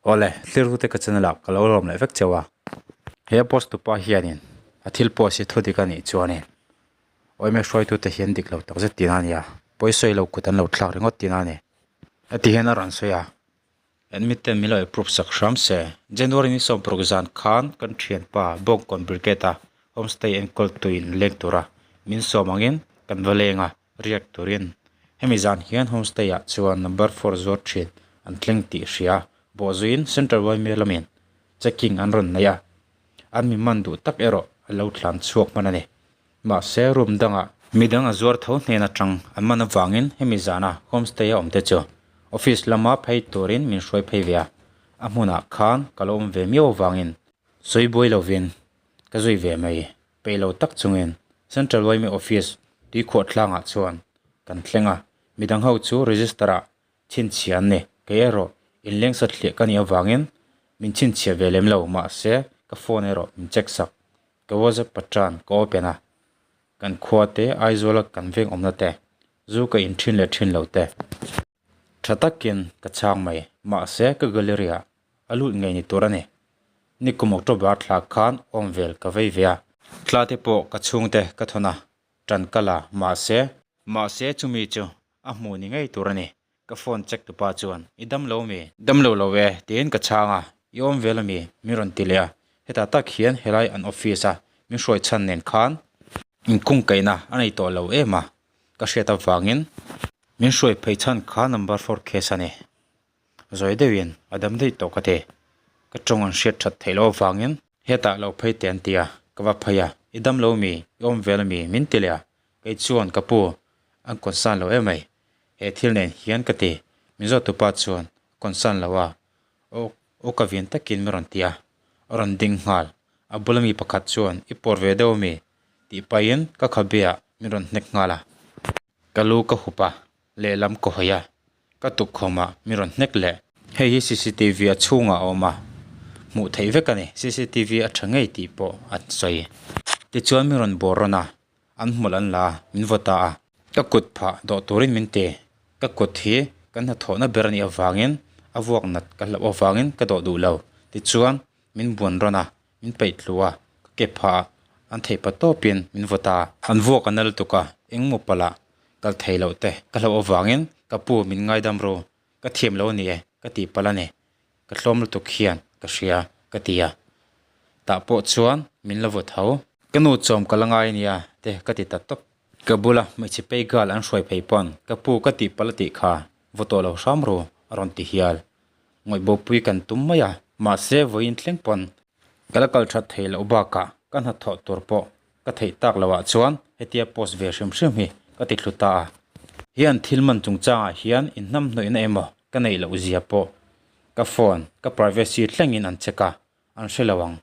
Awle, thlir te ka channel ah ka lo lawm leh vek cheu a. He post tupa hianin a thil post hi thudik a nih chuanin awime hruaitute hian dik lo takzet tihna a ni a, pawisawi lo kut an lo thlak ringawt tihna a ni. Heti hian a rawn sawi a, Admit ten min lo approve sak hram se. January ni 16 zan khan kan thianpa Bawngkawn Brigade a homestay enkawl tuin leng tura min sawm angin kan va leng a, riak turin. Hemi zan hian homestay ah chuan number four zuar thin an thleng tih hria bawhzuiin Central Yma lamin checking an rawn nei a, an mi man duh tak erawh a lo tlan chhuak hman a ni. Mahse room dangah midang a zuar tho hnen atang an man avangin hemi zana homestay a awm te chu office lama phei turin min hruai phei ve a, a hmunah khan ka lo awm ve miau avangin sawi buai lovin ka zui ve mai. Peih lo tak chungin Central yma Office tuikhuah tlangah chuan kan thleng a, midang ho chu register ah chhinchhiah an ni. Kei erawh inleng satliah ka nih avangin min chhinchhiah ve lem lo, mahse ka phone erawh min check sak. Ka WhatsApp patran ka open a, kan khua te Aizawla kan veng awmna te, zu ka in thin leh thin lo te. Tha takin ka chhang mai, mahse ka gallery ah a lut ngei ni tur a ni. Nikum October thla khan awm vel ka vei ve a. Thla te pawh ka chhungte ka thawn a, tan ka la, mahse. Mahse chumi chu a hmu ni ngei tur a ni. Ka phone check tupa chuan, I dam lo mi? Dam lo lo e, tiin ka chhang a, I awm vel ami? Min rawn ti leh a. Hetah tak hian helai an office a min hruai chhan nen khan inkungkaihna a nei tawh lo em a, ka hriat avangin min hruai phei chhan kha number four case a ni. Zawi deuhin a dam daih tawh ka ti. Ka tawng an hriat that theih loh avangin hetah lo phei teh an ti a, ka va phei a, i dam lo mi, i awm vel ami min ti leh a, kei chuan ka pu an concern lo em mai, he thil nen hian ka ti, min zawt tupa chuan a concern lo a, aw aw ka vin takin min rawn ti a, a rawn ding nghal, a bula mi pakhat chuan i pawr ve deuh ami tih pahin ka khabe ah min rawn hnek nghal a, ka lu ka hup a, lehlam ka hawi a. Ka tukkhawmah min rawn hnek leh. Hei hi cctv a chhungah a awm a, hmuh theih vek a ni. Cctv a tha ngei tih pawh a sawi. Tichuan min rawn bawr rawn a, an hmawlh an la a, min vaw ta a. Ka kut phah dawh turin min ti. Ka kut hi kan hnathawhna ber a nih avangin a vuak nat ka hlauh avangin ka dawh duh lo. Tichuan min buan rawn a, min peih tlu a, ka ke phah an theih pa tawpin min vaw ta. An vuak a na lutuk a, engmaw palh ah kal thei loh te ka hlauh avangin ka pu min ngaidam ru, ka thiam lo a ni e, ka tih palh a ni, ka hlawm lutuk hian ka hria ka ti a, tah pawh chuan min la vaw tho. Ka nu chawm ka la ngai a nia te ka ti ta tawp. Ka bula hmeichhe pei gal an hruai phei pawn ka pu ka tih palh a tih kha vaw tawh lo hram ru a rawn ti hial. Ngawihbopui kan tum mai a, mahse vawiin thleng pawn ka la kal that thei loh bakah ka hnathawh tur pawh ka theih tak loh ah chuan hetia post ve hrim hrim hi ka ti thlu ta a. Hian thil man chungchangah hian inhnamhnawihna emaw ka neih loh zia pawh ka phone ka privacy thlengin an check a, an hre lo ang.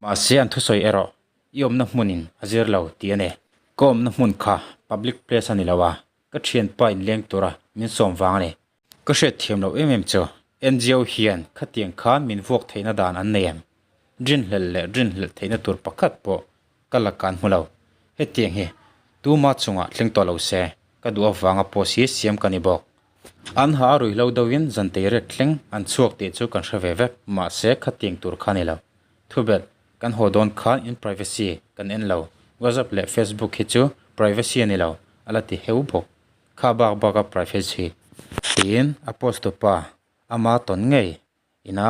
Mahse an thusawi erawh i awmna hmunin a zir lo tih a ni. Ka awmna hmun kha public place a ni lo a, ka thianpa inleng tura min sawm vang a ni. Ka hriat thiam loh em em chu NGO hian khatiang khan min vuak theihna dan an nei em? Rinhlelh leh rinhlelh theihna tur pakhat pawh ka la kan hmu lo. Hetiang hi tuma chungah thleng tawh lo se ka duh avanga post hi siam ka ni bawk. An ha a ruihhlo deuhin zantei rek thleng an chhuak tih chu kan hre ve vek, mahse khatiang tur kha ni lo. Thubelh, kan haw dawn khan in privacy kan en lo, WhatsApp leh Facebook hi chu privacy a ni lo, a la ti heu bawk. Kha bak bak a privacy tiin a post tupa ama tawn ngei ina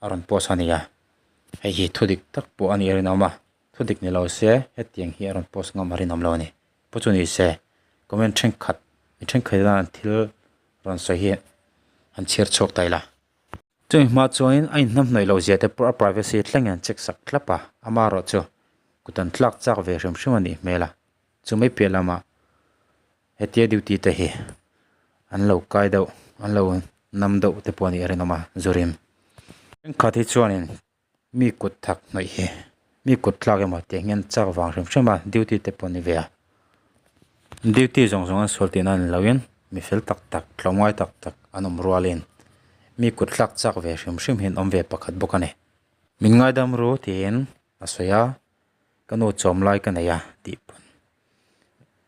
a rawn post a ni a, hei hi thu dik tak pawh a nih a rinawm a, thu dik ni lo se hetiang hi a rawn post ngam a rinawm lo a ni. Pu chu ni se comment thenkhat mi thenkhat hian an thil rawn sawi hi an chhiar chhuak ta ila. Chumi hma chuanin a inhnamhnawih loh zia te pawh a privacy thlengin an check sak thlap a, amaherawh chu kut an tlak chak ve hrim hrim a nih hmel a. Chumai piah lamah hetia duty te hi an lo kai deuh an lo nam deuh te pawh a nih a rinawm a zurim. Thenkhat hi chuanin mi kut thak hnawih hi mi kut tlak emaw tih ang hian chak vang hrim hrim a duty te pawh a ni ve a. Duty zawng zawng an sual tihna a ni loin mi fel tak tak tlawmngai tak tak an awm rualin mi kut tlak chak ve hrim hrim hi an awm ve pakhat bawk a ni. Min ngaidam ru tiin a sawi a. Ka nu chawm lai ka nei a tih pawn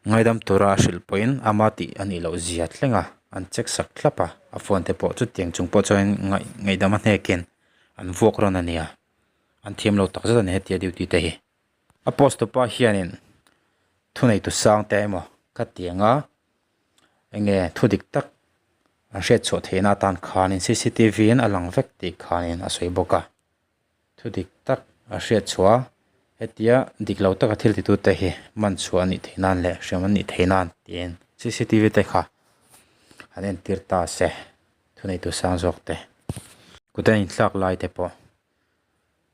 ngaidam tura a hrilh pawhin ama tih a nih loh zia thleng a. An check sak thlap a, a phone te pawh chutiang chung pawh chuan ngaih ngaihdam a hnekin an vuak rawn a nia. An thiam lo tak zet a ni hetia duty te hi. A post tupa hianin thuneitu sang te emaw khatianga enge thu dik tak an hriat chhuah theihna atan khanin cctv in a lang vek tih khanin a sawi bawk a. Thu dik tak a hriat chhuah a, hetia dik lo taka thil titute hi man chhuah a nih theih nan leh hriam an nih theih nan tiin cctv te kha an entir ta se thuneitu sang zawk te kut an inthlak lai te pawh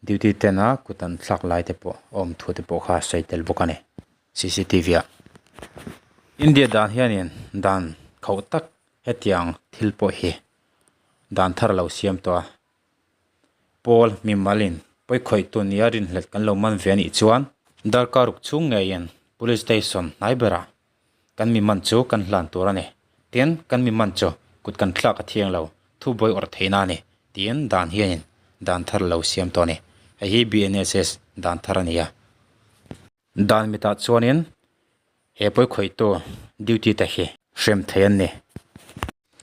duty tena kut an thlak lai te pawh a awm thu te pawh kha a sawi tel bawk a ni cctv ah. India dan hianin dan khauh tak hetiang thil pawh hi dan thar a lo siam tawh a. Paul mimalin pawikhawihtu nia rinhlelh kan lo man ve a nih chuan darkar ruk chhung ngeiin Police Station hnai berah kan mi man chu kan hlan tur a ni. Tin, kan mi man chu kut kan thlak a thiang lo, thu buai awrh theihna a ni tiin dan hianin dan thar lo siam tawh a ni. Hei hi BNSS dan thar a ni a. Dan mitah chuanin he pawikhawihtu duty te hi hrem thei an ni.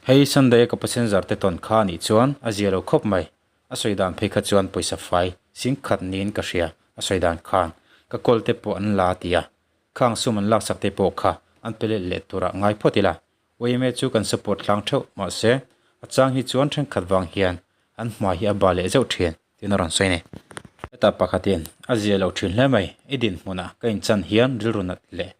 Hei Sunday a ka passenger te tawn kha anih chuan a zia lo khawp mai. A sawi dan phei kha chuan pawisa fai sing khat niin ka hria a sawi dan khan. Ka call te pawh an la a ti a. Khang sum an laksak te pawh kha an pe let leh turah ngai phawt ila. Yma chu kan support tlang theuh mahse a chang hi chuan thenkhat vang hian an hmai hi a ba leh zeuh thin tiin a rawn sawi a ni. Hetah pakhatin a zia lo thin hle mai. I dinhmunah ka inchan hian rilru nat leh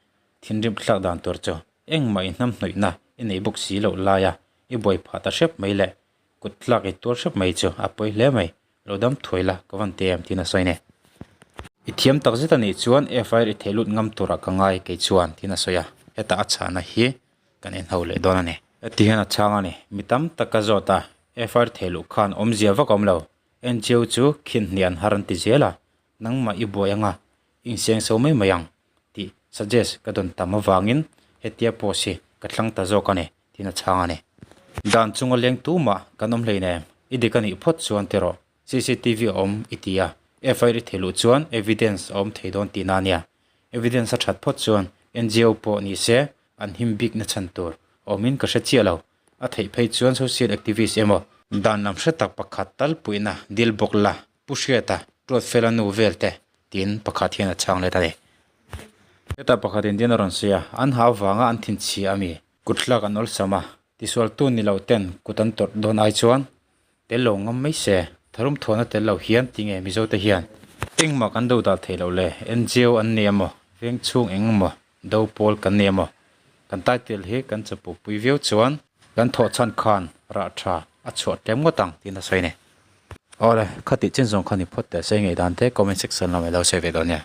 thinrim thlak dan tur chu Engmah i hnamhnawihna i nei bawk si loh laia i buai phah ta hrep mai leh kut tlak i tuar hrep mai chu a pawi hle mai, lo dam thuai la ka van ti em tiin a sawi nei. I thiam tak zet a nih chuan FIR i theih lut ngam turah ka ngai kei chuan tiin a sawi a, hetah a chhahna hi kan en ho leh dawn a ni. Heti hian a chhang a ni, mi tam tak ka zawt a, FIR theih luh khan awmzia vak a awm lo, NGO chu khin hnih an har an ti zel a, nangmah i buai anga inseng so mai mai ang tih suggest ka dawn tam avangin hetia post hi ka thlang ta zawk a ni tiin a chhang a ni. Dan chunga leng tumah kan awm hleinem, i dik a nih phawt chuan ti rawh, cctv a awm i ti a, FIR i thei luh chuan evidence a awm thei dawn tihna a nia, evidence a that phawt chuan NGO pawh ni se an him bik na chhan tur a awmin ka hre chiah lo, a theih phei chuan social activist emaw dan lam hre tak pakhat tal puihna dil bawk la Pu Hriata, Tuatfela nu vel te tiin pakhat hian a chhang let a ni. Hetah pakhat in din a rawn sawi a, an ha avanga an thinchhia a mi. Kut hlak an awlsam a, tisualtu ni lo ten kut an tawrh dawn ai chuan tel lo ngam mai se, tharum thuahna tel lo hian ti nge Mizo te hian engmah kan do dal thei lo le, NGO an ni emaw, veng chhung eng emaw, do pawl kan ni emaw, kan title hi kan chapupui viau chuan kan thawh chhan khan rah tha a chhuah tlem ngawt ang tiin a sawi a ni. Awle, khatih chin zawng kha ni phawt teh se, ngaihdan te comment section lamah i lo sawi ve dawn nia.